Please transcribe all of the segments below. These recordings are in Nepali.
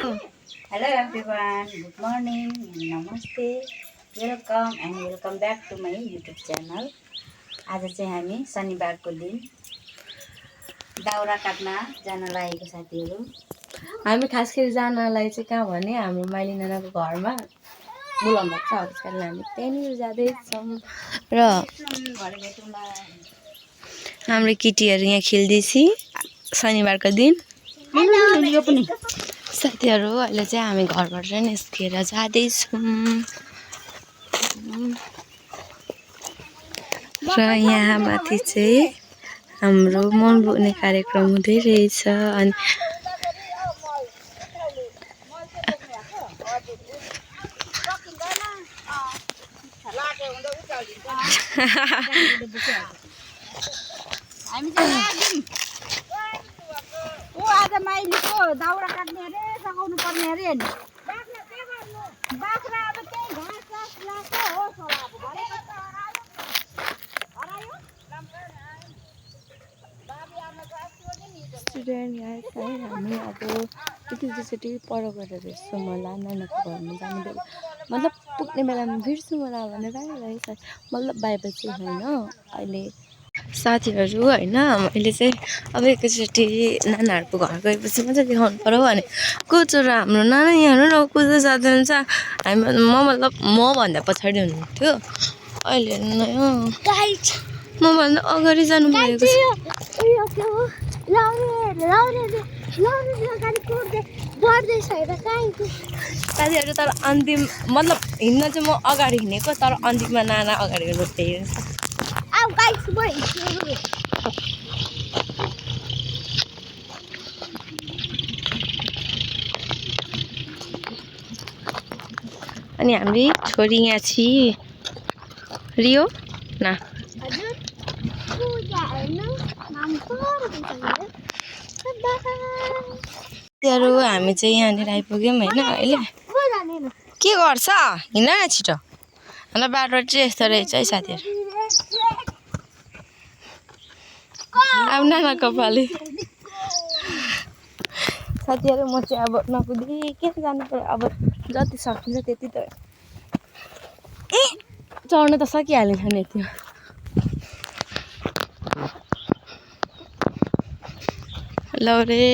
Hello everyone, good morning and namaste. Welcome back to my YouTube channel. आज चाहिँ हामी शनिबारको दिन दाउरा काट्न जान लागेको साथीहरु। हामी खास गरी जानलाई चाहिँ कहाँ भने हाम्रो माइली नानाको घरमा बोलाउनु भएको छ। त्यसकारण हामी त्यहीँनिर जाँदै छौँ र हाम्रो केटीहरु यहाँ खेल्दैछ शनिबारको दिन। साथीहरु अहिले चाहिँ हामी घरबाट निस्केर जाँदै छौँ र यहाँ माथि चाहिँ हाम्रो मन बोक्ने कार्यक्रम हुँदै रहेछ। अनि आज माइलीको दाउरा काट्ने अरे सघाउनु पर्ने अरे नि बाख्रा अब त्यही घाँस सास लाग्छ हो छोरा अब घरे कस्तो हरायो बाबी आमा चाहिँ नि स्टुडेन्ट यहाँ चाहिँ हामी अब एकैचोटि पर गरेर हेर्छु मलाई नानाको घरमा जानु मतलब पुग्ने बेलामा बिर्छु मलाई भनेर आइरहेछ। मतलब बाइबल चाहिँ होइन अहिले साथीहरु होइन। मैले चाहिँ अब एकैचोटि नानाहरूको घर गएपछि मात्रै देखाउनु पर्यो भने कोचो र हाम्रो नाना यहाँ र कुद्दै जाँदैछ। हामी म मतलब म भन्दा पछाडि हुनुहुन्थ्यो, अहिले म भन्दा अगाडि जानु भएको छ। साथीहरु तर अन्तिम मतलब हिँड्न चाहिँ म अगाडि हिँडेको, तर अन्तिममा नाना अगाडि रोक्दै अनि हाम्रो छोरी यहाँ छि रियो ना हामी चाहिँ यहाँनिर आइपुग्यौँ होइन। अहिले के गर्छ हिँड न छिटो, अन्त बाटो चाहिँ यस्तो रहेछ है साथीहरु। अब नाना कपाले साथीहरु म चाहिँ अब नकुदी के जानु पर्यो। अब जति सकिन्छ त्यति त चढ्न त सकिहाल्छ नि त्यो। लौरे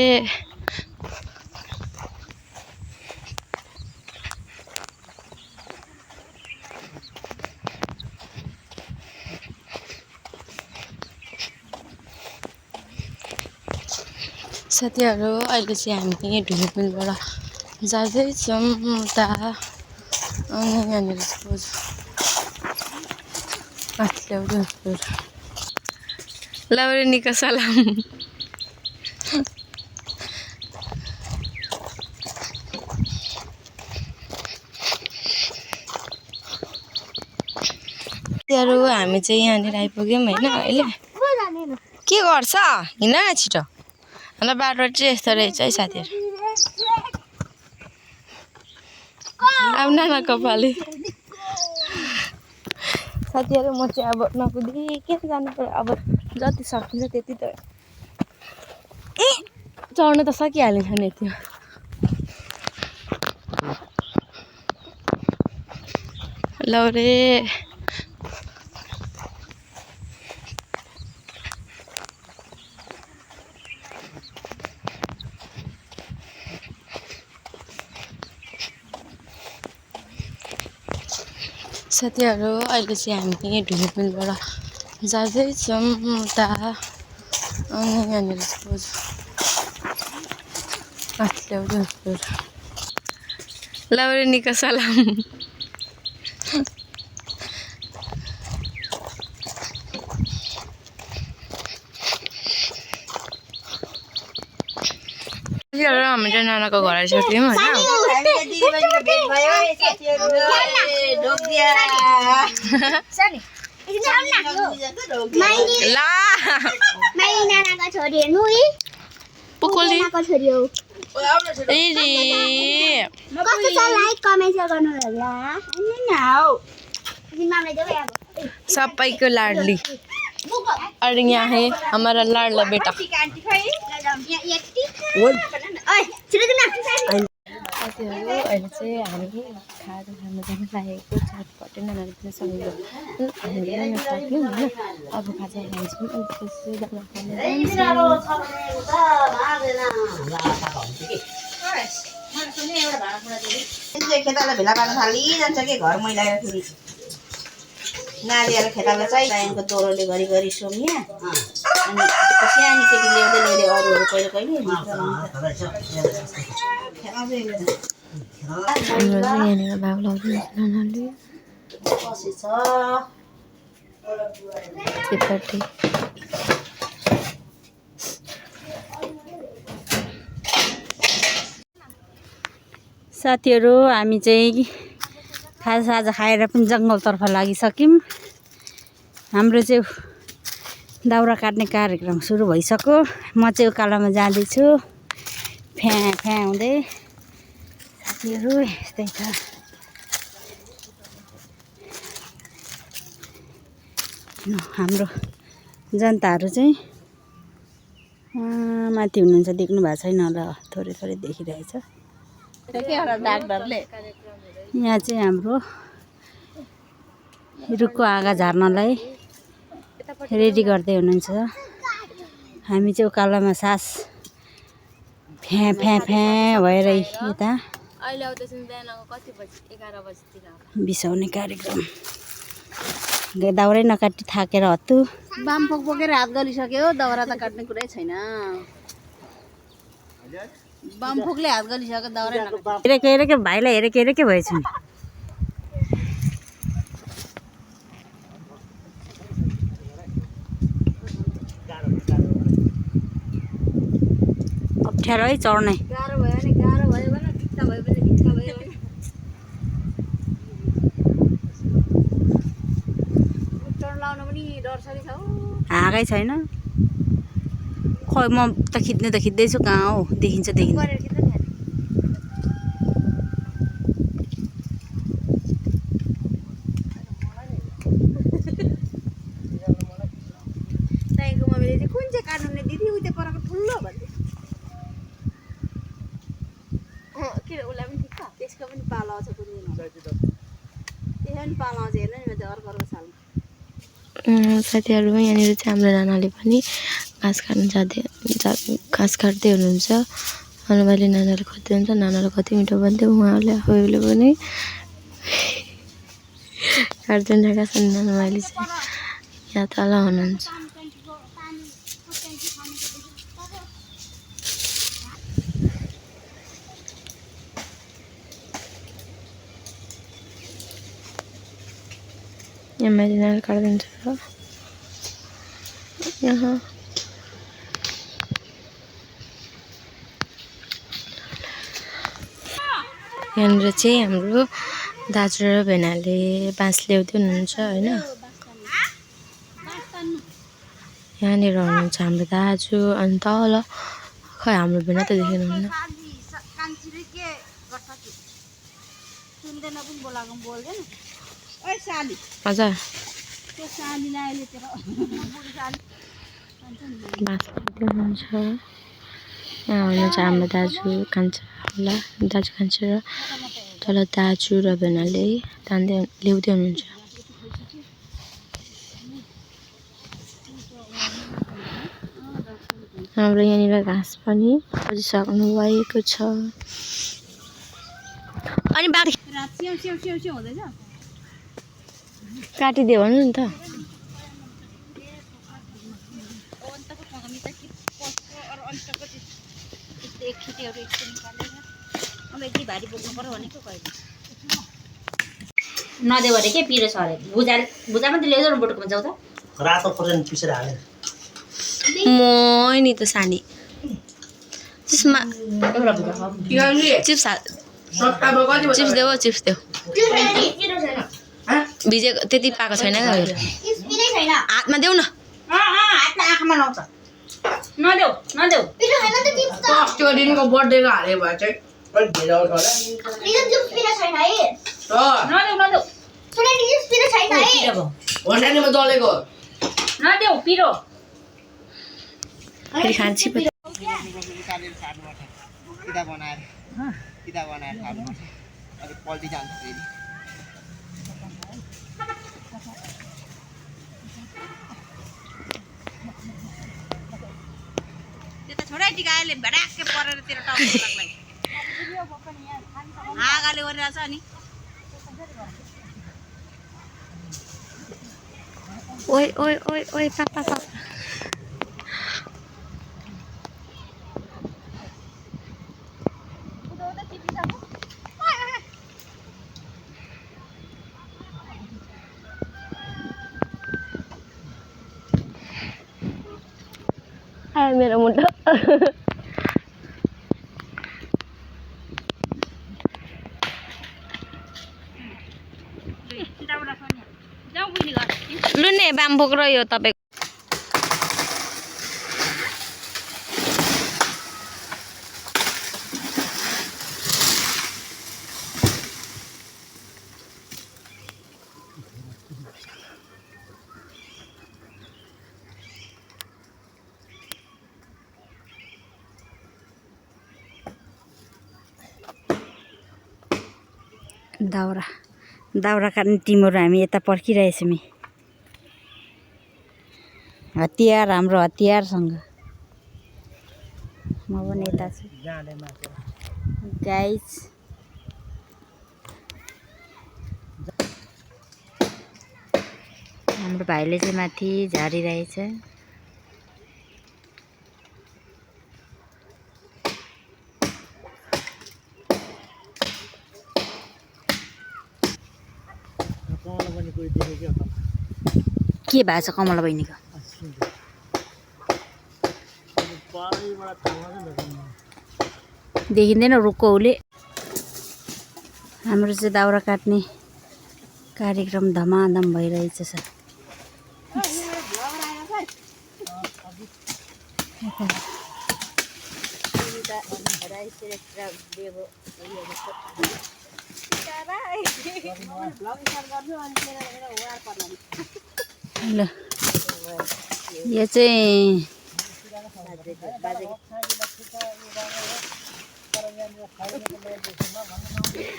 साथीहरु अहिले चाहिँ हामी ढुङ्गुलबाट जाँदैछौँ उता। अनि यहाँनिर माथि ल्याउँदै लाउरे निका सलाम। साथीहरु हामी चाहिँ यहाँनिर आइपुग्यौँ होइन। अहिले के गर्छ हिँड न छिटो, अन्त बाटो चाहिँ यस्तो रहेछ है साथीहरु। अब नाना कपाले साथीहरु म चाहिँ अब नकुदी के जानु पर्यो। अब जति सकिन्छ त्यति त चढ्न त सकिहाल्छ नि त्यो। लौरे साथीहरु अहिले चाहिँ हामी ढुङ्गुलबाट जाँदैछौँ उता। अनि यहाँनिर माथि ल्याउँदै लाउरे निका सलाम। हामी चाहिँ नानाको घर आइसक्यौँ होइन। सबैको लाडली और यहाँ है हमारा लाडला बेटा। साथीहरू अहिले चाहिँ हामी खाजा खान जान लागेको चटपटे नानाले पनि सँगै हामीले नै नसक्यौँ होइन अब खाजा खान्छौँ अनि त्यसपछि दाना खान खेताला भेला पार्न थालिजान्छ कि घर मैलाएर फेरि नालिएर खेताला चाहिँ टाइमको दोहोरोले घरिघरि सोमिया अनि सानो केटी ल्याउँदै ल्याउँदै अरूहरू कहिले कहिले यहाँनिर भाग लाउँदैछ नानाले बसेछ चिपट्टि साथीहरू हामी चाहिँ खाजासाजा खाएर पनि जङ्गलतर्फ लागिसक्यौँ। हाम्रो चाहिँ दाउरा काट्ने कार्यक्रम सुरु भइसक्यो। म चाहिँ उकालोमा जाँदैछु फ्याँ फ्याँ हुँदै। साथीहरू यस्तै छ। हाम्रो जनताहरू चाहिँ माथि हुनुहुन्छ, देख्नु भएको छैन होला, थोरै थोरै देखिरहेछ। यहाँ चाहिँ हाम्रो रुखको आगा झार्नलाई रेडी गर्दै हुनुहुन्छ। हामी चाहिँ उकालोमा सास फ्याँ फ्याँ फ्याँ भएर यता अहिले आउँदैछौँ बिहानको कति बजी 11 बजीतिर बिसाउने कार्यक्रम। दाउरै नकाटी थाकेर हत्तु बामफोक बोकेर हात गलिसक्यो, दाउरा त काट्ने कुरै छैन। बामफोकले हात गलिसक्यो, दाउरा हेरेको भाइलाई हेरेकै भएछ नि। अप्ठ्यारो है चढ्नै। गाह्रो भयो भने भित्ता भयो भने भित्ता भयो भने चढ्न लाउन पनि डरसरी छ। हाँगै छैन। खै म त खिच्दैछु कहाँ हो, देखिन्छ। तपाईँको मम्मीले चाहिँ कुन चाहिँ काट्नु दिदी उतै परको ठुलो भन्दै किन उसलाई पनि ठिक छ। त्यसको पनि पालो आउँछ कुन दिन त्यसको पनि पालो आउँछ। हेर्नु नि अर्को सालमा साथीहरू यहाँनिर चाहिँ हाम्रो नानाले पनि घाँस काट्दै हुनुहुन्छ। अनि मैले नानाले कति हुन्छ, नानाले कति मिठो भन्थ्यो, उहाँहरूले आफैले पनि काट्दै रहेका छन्। नाना मैले चाहिँ यहाँ तल हुनुहुन्छ। यहाँ मैले नाना काटिदिन्छ र यहाँ यहाँनिर चाहिँ हाम्रो दाजु र भेनाले बाँस ल्याउँदै हुनुहुन्छ होइन। यहाँनिर हुनुहुन्छ हाम्रो दाजु। अनि तल खै हाम्रो भेना त देख्नुहुन्न। हजुर बाँस ल्याउँदै हुनुहुन्छ। यहाँ हुनुहुन्छ हाम्रो दाजु कान्छा होला, दाजु कान्छा र तल दाजु र भेनाले ल्याउँदै हुनुहुन्छ। हाम्रो यहाँनिर घाँस पनि बजिसक्नु भएको छ। अनि बारी काटिदियो भन्नु नि त। नदेऊ अरे के पिरो छ अरे। भुजा मात्रै ल्याउँछ न बोटोकोमा जाउँ त। रातो खोर्सानी पिसेर हालेर मै नि त सानी त्यसमा चिप्स देऊ चिप्स देऊ। भिजेको त्यति पाएको छैन क्या हातमा देऊ न। हातमा आँखामा लाउँछ। नदेऊ त्यो दिनको बर्थडेको हाले भए चाहिँ अलिक धेरै आउँछ होला। खोर्सानीमा दलेको नदेऊ पिरो। खान्छी सिधा बनाएर खानुपर्छ अलिक पल्टी जान्छ फेरि त्यो त छोडै टिकाले भडाक्के परेर तेरो टाउको लाग्लाई आगाले गरिरहेछ नि ओइ ओइ ओइ ओइ पापा पापा आयो मेरो मुन्टा लुने बाम्फोक र यो तपाईँ दाउरा दाउरा काट्ने टिमहरू हामी यता पर्खिरहेछौँ नि हतियार हाम्रो हतियारसँग म पनि यता छु गाइस हाम्रो भाइले चाहिँ माथि झारिरहेछ के भएको छ कमला बहिनीको देखिँदैन रुखको उसले हाम्रो चाहिँ दाउरा काट्ने कार्यक्रम धमाधम भइरहेछ सर ल यो चाहिँ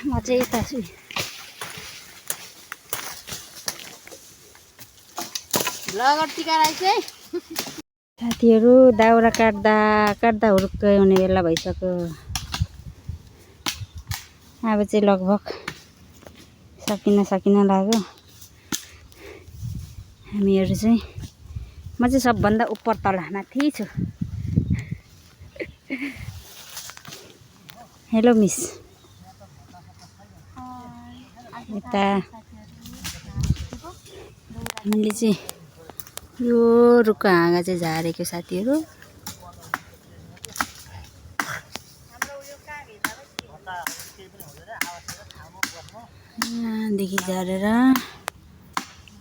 म चाहिँ यता छु लगट टिका रहेछ है साथीहरू दाउरा काट्दा काट्दा हुर्कै हुने बेला भइसक्यो अब चाहिँ लगभग सकिन लाग्यो हामीहरू चाहिँ म चाहिँ सबभन्दा उपर तल माथि छु हेलो मिस यता हामीले चाहिँ यो रुखको हाँगा चाहिँ झारेको साथीहरू यहाँदेखि झारेर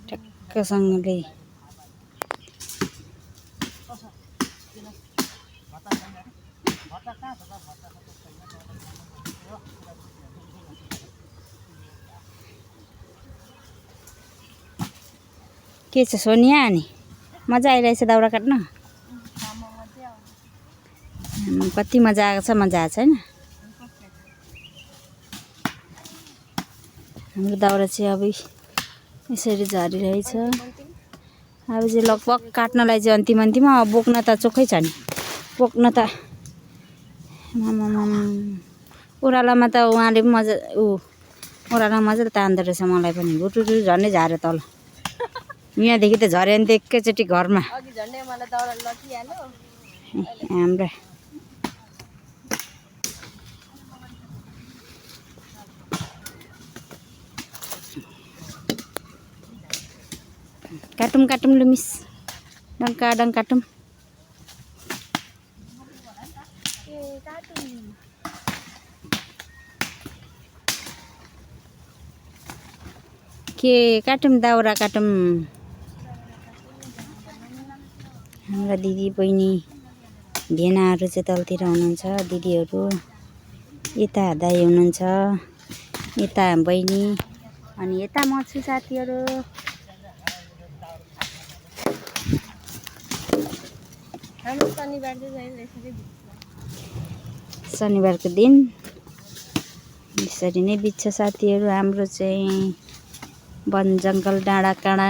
टक्कसँगले के छ सोनिया अनि मजा आइरहेछ दाउरा काट्न कति मजा आएको छ मजा आएको छैन हाम्रो दाउरा चाहिँ अब यसरी झरिरहेछ अब चाहिँ लगभग काट्नलाई चाहिँ अन्तिममा बोक्न त चोखै छ नि बोक्न त ओह्रालामा त उहाँले पनि मजा ओह्रालामा मजाले तान्दो रहेछ मलाई पनि गुटुरु झन्डै झाऱ्यो तल यहाँदेखि त झऱ्यो भने त एकैचोटि घरमा हाम्रा काटौँ ल मिस डङ्का काटौँ के काटौँ दाउरा काटौँ हाम्रा दिदी बहिनी भेनाहरू चाहिँ तलतिर हुनुहुन्छ दिदीहरू यता दाइ हुनुहुन्छ यता बहिनी अनि यता म छु साथीहरू शनिबारको दिन यसरी नै बित्छ साथीहरू हाम्रो चाहिँ वन जङ्गल डाँडा काँडा।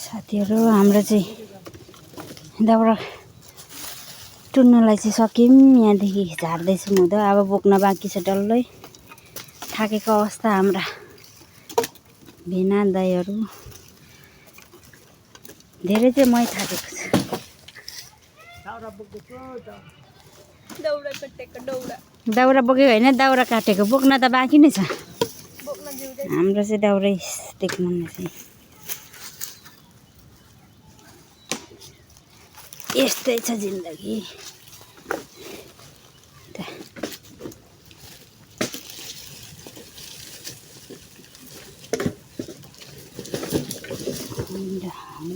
साथीहरू हाम्रो चाहिँ दाउरा टुन्नलाई चाहिँ सक्यौँ। यहाँदेखि झार्दैछौँ हुँदा अब बोक्न बाँकी छ डल्लै। थाकेको अवस्था हाम्रा भेना दाइहरू। धेरै चाहिँ मै थाकेको छु। दाउरा बोकेको होइन, दाउरा काटेको। बोक्न त बाँकी नै छ। हाम्रो चाहिँ दाउरै देख्नु चाहिँ यस्तै छ जिन्दगी।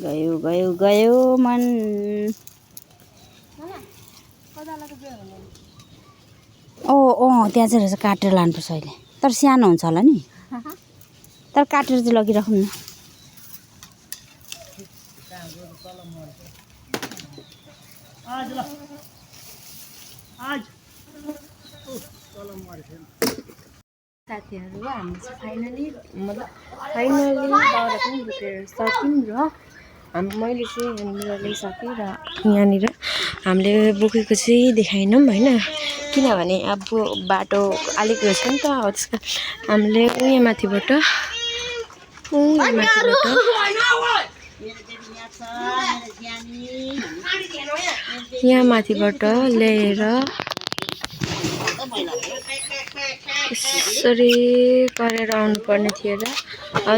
गयो गयो गयो मन। त्यहाँ चाहिँ रहेछ, काटेर लानुपर्छ अहिले। तर सानो हुन्छ होला नि, तर काटेर चाहिँ लगिराखौँ न। साथीहरू हामी चाहिँ फाइनली दाउरा पनि बोकेर सक्यौँ र मैले चाहिँ यहाँनिर ल्याइसकेँ र यहाँनिर हामीले बोकेको चाहिँ देखाएनौँ होइन, किनभने अब बाटो अलिक रहेछ नि त। त्यस कारण हामीले यहाँ माथिबाट ल्याएर यसरी गरेर आउनुपर्ने थियो र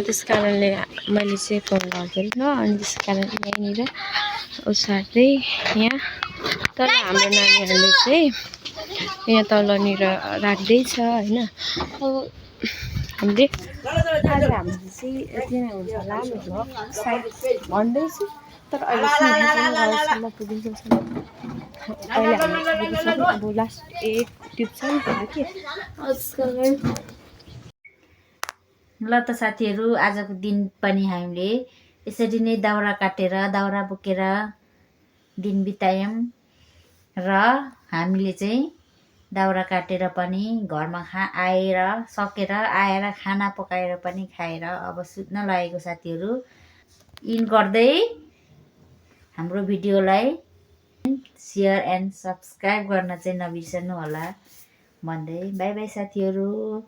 त्यस कारणले मैले चाहिँ फोन गर्दैन। अनि त्यस कारण यहाँनिर उसार्दै यहाँ तल हाम्रो नानीहरूले चाहिँ यहाँ तलनिर राख्दैछ होइन। अब हामीले आज हाम्रो चाहिँ यति नै हुन्छ होला। हाम्रो सायद भन्दैछु, तर अहिले पुगिन्छ। अहिले हामी अब लास्ट एक टिप छ नि त के ल त साथीहरू, आजको दिन पनि हामीले यसरी नै दाउरा काटेर दाउरा बोकेर दिन बितायौँ। र हामीले चाहिँ दाउरा काटेर पनि घरमा सकेर आएर खाना पकाएर पनि खाएर अब सुत्न लागेको साथीहरू। इन गर्दै हाम्रो भिडियोलाई सेयर एन्ड सब्सक्राइब गर्न चाहिँ नबिर्सनु होला भन्दै बाई बाई साथीहरू।